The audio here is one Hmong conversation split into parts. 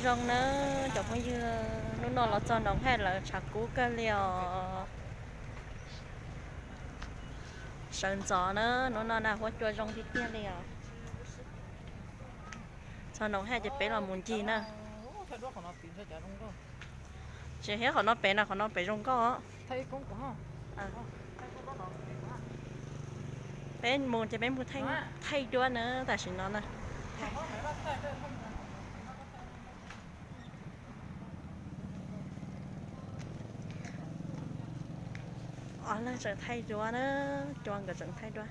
Zoo na, cov phooj ywg, hnub no los txog Noov Haj lawv tshav kub kawg li os. Sawv ntxov na, hnub no na huab cua zoo tiag tiag li os. Txog Noov Haj ces peb los mus ncig na. Tsis hiab qhov no pem na, qhov no pem zoo nkauj. Peb mus ces peb mus thaij duab na tam sim no na. Ob leeg tseem thaij duab na, cua nkawd tseem thaij duab.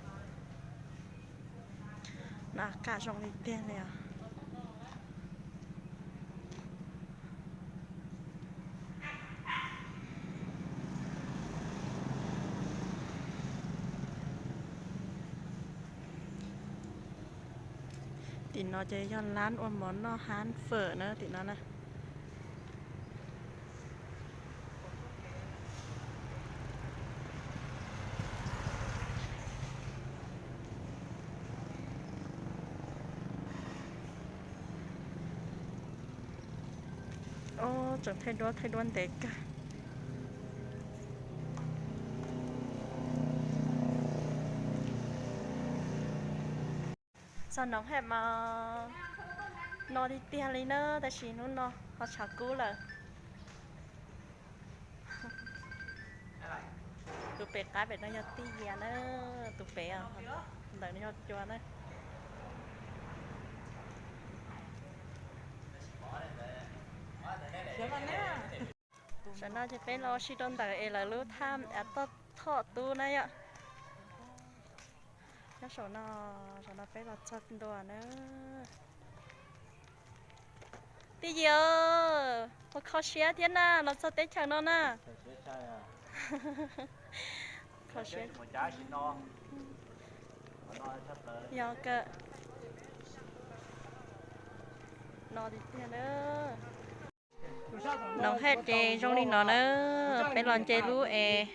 No kaj zoo li tiag li os. Tim no ces yog lab ua mov noj hab fawm na tim no na. Tseem thaij duab, thaij duab ntev kawg. Txog Noov Haj mas no tiag tiag li na, tab sis hnub no ho tshav kub lawm. Tus pem qab pem no yog Tij Yias na, tus pem ntawm no yog cua na. Tam no ces peb los ua si rau ntawm es lawv lub thaj av toj thoj tub na yom. Nyob saum no, saum no peb los txog ntua na. Tij Yias, ua kho siab thiab na, los txog teb chaws no na. Kho siab. Yog kawg. No tiag tiag na. Noov Haj ces zoo li no na, peb los nce lub es,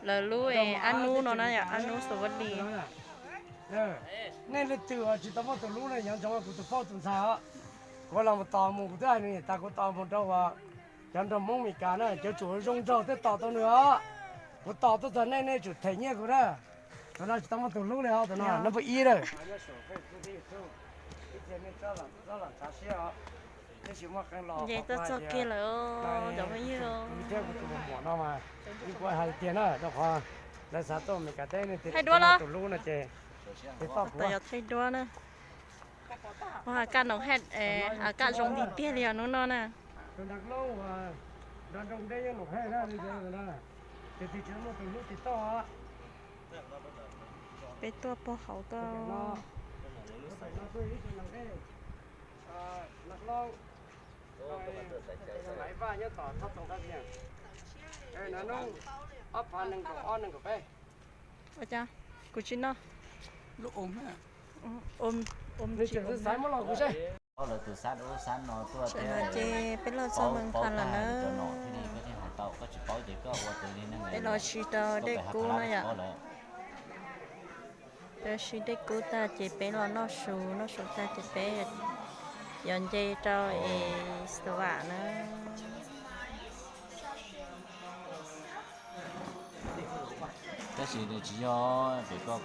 lawv lub es ab nub no na yom, ab nub Xus Vas Lis. Nej leej twg tsis tau muaj tus hlub na, nyob ntsoov kuv tus phauj tus ntxhais os. Kuv los mus tos mus, kuv twb hais nws tas, kuv tos mus rau cov nraug Hmoob Mes Kas na, cov tsum zoo nraug thiaj tos tau nws os. Kuv tos tuaj txog nej, nej tsum them nyiaj kuv na. Tus no tsis tau muaj tus hlub li os, tus no nab npawb ib lawm. Nce tuaj txog kiag lawm cov phooj ywg. Thiab kuv tus muam no mas ib kuv hais tiag na, rau qhov lawv xav tuaj Mes Kas teb, nej tsis tau muaj tus hlub no ces tsis tau kuv. Yog thaij duab na. Ua kaj Noov Haj, kaj zoo tiag tiag li os hnub no na. Tus nraug Hmoob uas nrog nroo deb nyob Noov Haj na, ces tsis tau muaj tus hlub tsis tau. Peb tuaj puag hauv tuaj. Ua cas kuv tsis noj. Lub om, om tsis om. Lawv tus xab ub xab no tuaj thiab, ces peb los txog Moos Khas lawm na. Koj thiaj hais tau, koj tsis paub ces koj ua tus li neeg, peb los si rau dej kub no yom. Peb si dej kub tag ces peb los noj su, noj su tag ces peb yuav nce rau es Xus Vas na. Tab sis nws tsis yog pem koj,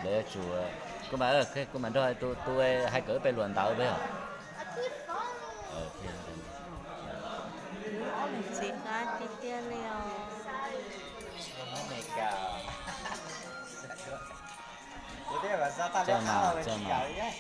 lawv yuav tsum, kuv mam, kuv mam nrog tus, tus hais kom wb pe luam ntawv peb os. Txiv qab tiag tiag li os. Txawj mas, txawj mas.